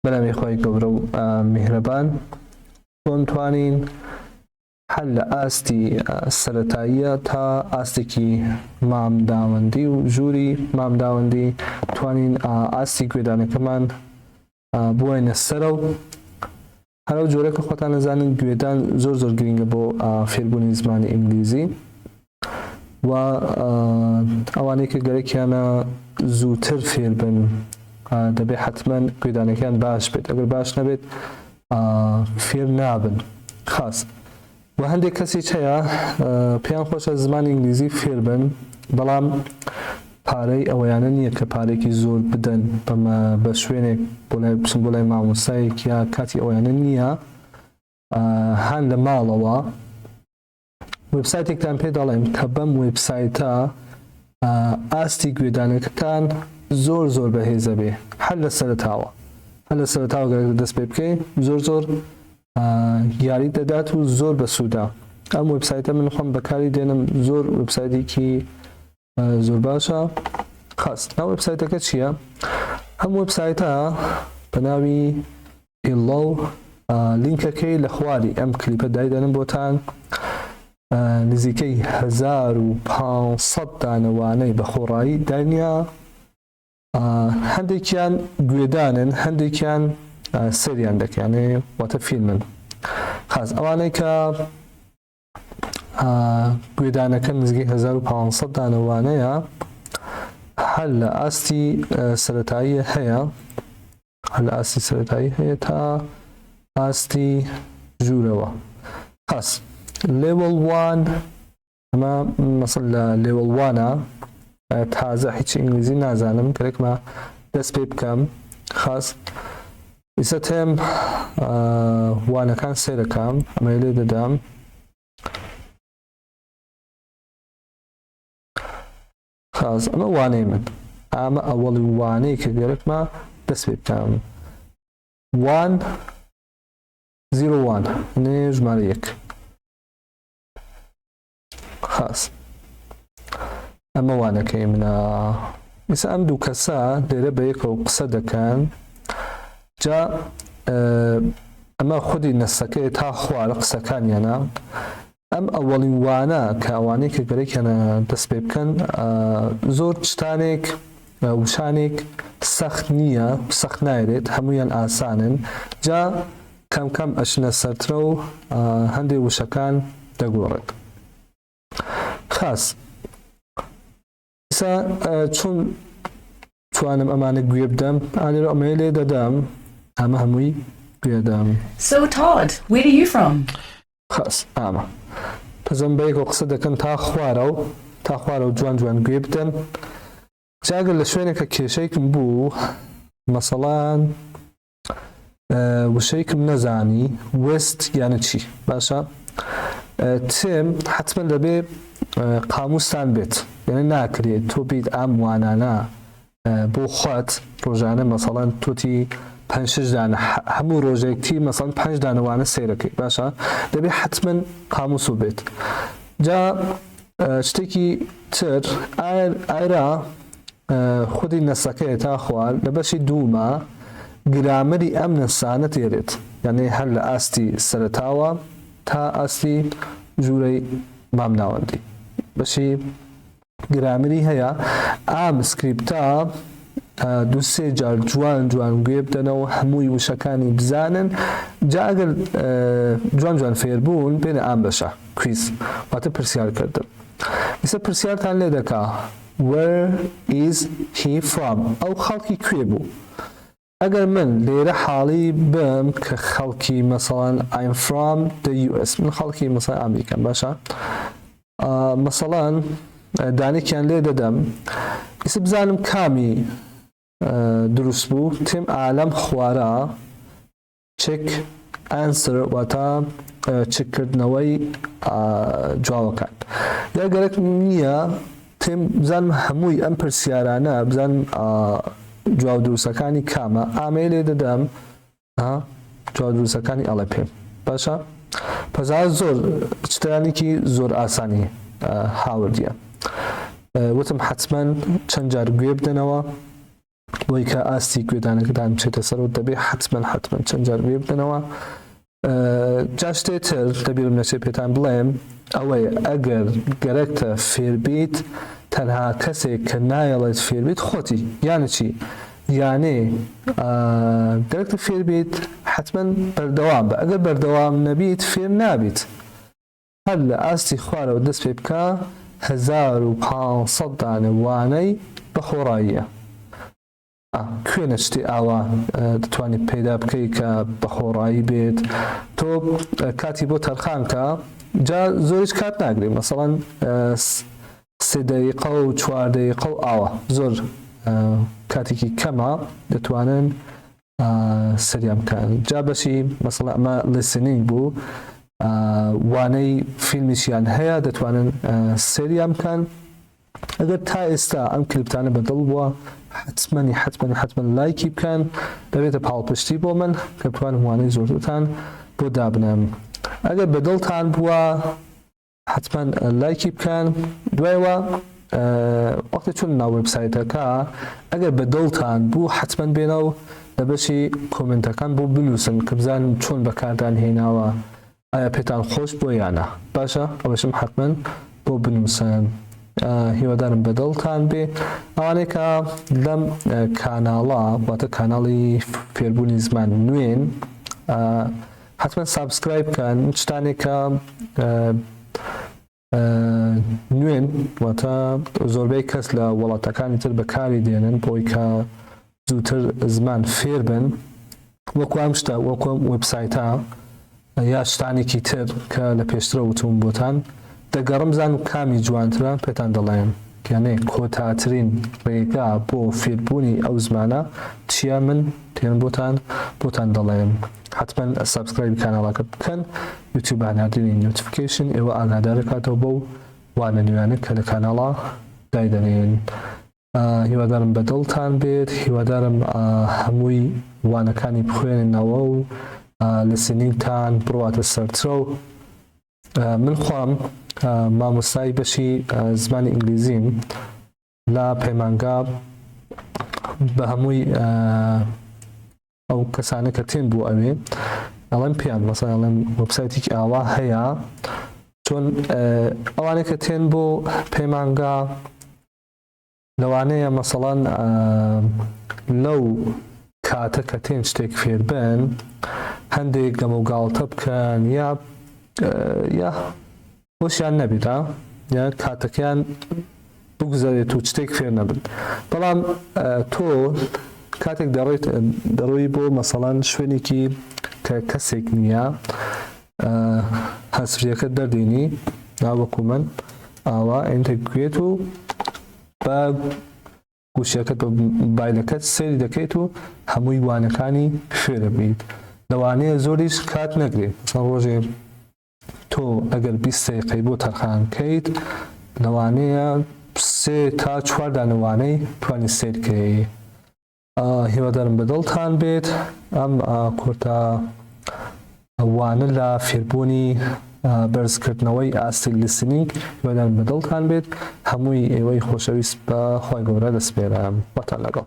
بەناوی خوای گەورە و میهرەبان چۆن توانین هەر لە ئاستی سەرەتاییە تا ئاستێکی مامداوەندی و ژووری مامداوەندی توانین ئاستی گوێدانەکەمان بوەینە سەرەو هەرەو جۆرە کە خۆتان نەزانن گوێدان زۆر زۆر گرنگە بۆ فێربوونی زمانی ئینگلیزی و ئەوانەی کە گەرەکیانە زووتر فێربن دەبێ حتمما گوێدانەکەیان باش بێت ئەگەر باش نەبێت فێر نابن خاص و هەندێک کەسیش هەیە پێیان خۆشە زمانی ئینگلیزی فێر بن بەڵام پارەی ئەوەیانە نییە کە پارێکی زۆر بدەن بەمە بە شوێنێک بۆ لای بچن بۆ لای مامۆستایەک یا کاتی ئەویانە نییە هەن لە ماڵەوە وێبسایتێکتان پێ دەڵێم کە بەم وێبسایتە ئاستی گوێدانەکەتان زۆر زۆر بەهێزە بێ هەر لە سەرەتاوە هەر لە سەرەتاوە گەرەکە دەست پێ بکەی زۆر زۆر یاری دەدات و زۆر بەسوودە ئەم وێبسایتە من خۆم بەکاری دێنم زۆر وێبسایتێکی زۆر باشە خاست ناو وێبسایتەکە چییە؟ ئەم وێبسایتە بە ناوی ئیڵۆ لینکەکەی لە خواری ئەم کلیپە دایدەنم بۆتان نزیکەی 1500 دانەوانەی بە خۆڕایی دانیا هەندێکیان گوێدانن هەندێکیان سەریان دەکەیانێ واتە فیلمن خاست ئەوانەی کە گوێدانەکە نزیکەی 1500 دانە وانەیە هەر لە ئاستی سەتایی هەیە هەر لە ئاستی سەتایی هەیە تا ئاستی ژوورەوە خاس level 1 ئەمە مەسەل لە level 1 ە تازە هیچ ئینگلیزی نازانم گەرەکمە دەست پێ بکەم خاس ئیسە تێم وانەکان سێرەکەم ئەمەی لێ دەدەم خاس ئەمە وانەی من ئامە ئەوەڵی وانەی کە گەرەکمە دەست پێ بکەم one zero one نێ ژمارە یەک خاس ئەمە وانەکەی منە ئیسا ئەم دوو کەسە لێرە بە یەکەوە قسە دەکەن جا ئەمە خودی نەسەکەی تا خوارە قسەکانیانە ئەم ئەوەڵین وانە کە ئەوانەی کە گەرەکیانە دەست پێ بکەن زۆر شتانێک وشانێک سەخت نییە سەخت نایرێت هەمویان ئاسانن جا کەم کەم ئەچنە سەرترە و هەندێک وشەکان دەگۆڕێت خاس ئیسا چۆن توانم ئەمانە گوێ بدەم ئالێرە ئەمەیە لێ دەدەم ئەمە هەمووی گوێدەم So Todd, where are you from? خاس ئامە پزم بەیەکەوە قسە دەکەن تا خوارەوە تا خوارەوە جوان جوان گوێ بدەن جاگەر لە شوێنێکە کێشەیەکم بوو مەسەڵان وشەیەکم نەزانی west یانە چی باشە تم حتمما دەبێ قاموستان بێت یعنی ناکرێت تۆ بیت ئەم وانانە بۆ خۆت ڕۆژانە مەسەڵەن تۆتی پەنج شش دانە هەموو ڕۆژێک تی مەسەڵەن پەنج دانە وانە سەیرەکەی باشە دەبێ حتمما قاموس بێت جا شتێکی تر ئایرا خودی نەسەکەیە تا خوار لە بەشی دووما گرامەری ئەم نەسانە تێرێت یعنی هەر لە ئاستی سەرەتاوە تا ئاستی ژوورەی مامناوەندی بەشی گرامری هەیە ئام سکریپتە دوو سێ جار جوان جوان گوێ بدەنەوە هەمووی وشەکانی بزانن جا ئەگەر جوان جوان فێربوون بێنە ئام بەشە quiz واتە پرسیارکردن ئیسە پرسیارتان لێ دەکا Where is he from ئەو خەڵکی کوێ بوو ئەگەر من لێرە حاڵی بم کە خەڵکی مەسەڵەن I'm from the US من خەڵکی مەسەڵەن ئەمریکام باشە مەسەڵەن دانێکیان لێ دەدەم ئیسە بزانم کامی دروست بوو تێم ئالەم خوارە Check Answer واتە چککردنەوەی جوابەکان یا گەرەک نییە تێم بزانم هەمووی ئەم پرسیارانە بزانم جواب دروستەکانی کامە ئامەی لێ دەدەم جواب دروستەکانی ئەڵێ پێم باشە پەزا زۆر شتانێکی زۆر ئاسانی هاوردیە وتم حتمما چەند جار گوێ بدەنەوە. بۆی کە ئاستی گوێدانەکەتان بچێتە سەرەوە دەبێ حتمما حتمما چەند جار گوێ بدەنەوە. جا شتێ تر لەبیرم نەچێ پێتان بڵێم ئەوەیە ئەگەر گەرەکتە فێربیت تەنها کەسێک کە نایەڵێت فێربیت خۆتی یانە چی یانێ گەرەکتە فێربیت حتمما بەردەوام بە ئەگەر بەردەوام نەبیت فێر نابیت هەر لە ئاستی خوارەوە دەست پێ بکە 1500 دانە وانەی بە خۆڕاییە. کوێنە شتی ئاوا دەتوانیت پەیدا بکەی کە بە خۆڕایی بێت تۆ کاتی بۆ تەرخان کە جا زۆریش کات ناگرێ مەسەڵەن سێ دەقیقە و چوار دەقیقە و ئاوا زۆر کاتێکی کەمە دەتوانن سەریان بکەن جا بەشی مەسەڵە ئەمە listening بوو وانەی فیلمیشیان هەیە دەتوانن سەریان بکەن. ئەگەر تا ئێستا ئەم کلیپتانە بە دڵ بووە حەتمەنی حەتمەنی حەتمەن لایکی بکەن دەبێتە پاڵپشتی بۆ من کە بتوانم وانەی زۆرترتان بۆ دابنێم ئەگەر بە دڵتان بووە حەتمەن لایکی بکەن دوایەوە وەختی چون ناو وێبسایتەکە ئەگەر بە دڵتان بوو حەتمەن بێنە و لە بەشی کۆمنتەکان بۆ بنووسن کە بزانم چۆن بەکاردان هێناوە ئایا پێتان خۆش بووە یا نا؟ باشە ئەوەشم حەتمەن بۆ بنووسن هیوادارم بەدڵتان بێ ئەوانەی کە لەم کاناڵە واتە کاناڵی فێربوونی زمان نوێن حەتمەن subscribe بکەن شتانێک کە نوێن واتە زۆربەی کەس لە وڵاتەکانی تر بەکاری دێنن بۆی کە زووتر زمان فێر بن وەکو ئەم شتە وەکو ئەم وێبسایتە یا شتانێکی تر کە لە پێشترە وتوم بۆتان دەگەڕم بزانم کامی جوانترە پێتان دەڵێم یانێ کۆتاترین ڕێگا بۆ فێربوونی ئەو زمانە چییە من تێن بۆتان بۆتان دەڵێم حتمما subscribe ی کاناڵەکە بکەن یوتیوب بە ناردنی notification ئێوە ئاگادار دەکاتەوە بەو وانە نوێیانە کە لە کاناڵا دایدەنێن. هیوادارم بە دڵتان بێت هیوادارم هەمووی وانەکانی بخوێننەوە و listening تان بڕواتە سەرترەو من خۆم مامۆستای بەشی زمانی ئینگلیزیم لە پەیمانگا بە هەمووی ئەو کەسانە کە تێن بۆ ئەوێ ئەڵێم پێیان مەسەلەن ئەڵێم وێبسایتێکی ئاوا هەیە چۆن ئەوانەی کە تێن بۆ پەیمانگا لەوانەیە مەسەڵەن لەو کاتە کە تێن شتێک فێربن هەندێک گەمە و گاڵتە بکەن یا یا هۆشیان نەبێت یا کاتەکەیان بگوزەرێت و شتێک فێر نەبن بەڵام تۆ کاتێک دەڕۆیت دەڕۆی بۆ مەسەڵەن شوێنێکی کە کەسێک نییە هەسریەکە دەردێنی ناوەکو من ئاوا ئێنتە گوێت و بە گوشیەکەت بە مۆبایلەکەت سەیری دەکەیت و هەمووی وانەکانی فێرەبیت لەوانەیە زۆریش کات نەگرێت مەسەڵەن ڕۆژێ تۆ ئەگەر 20 دەقیقەی بۆ تەرخان کەیت لەوانەیە سێ تا چوار دانە وانەی توانی سەیر کەی. هیوادارم بەدڵتان بێت ئەم کورتە وانە لە فێربوونی بەرزکردنەوەی ئاستی listening هیوادارم بەدڵتان بێت هەمووی ئێوەی خۆشەویست بە خوای گەورە دەسپێرم خواتان لەگەڵ.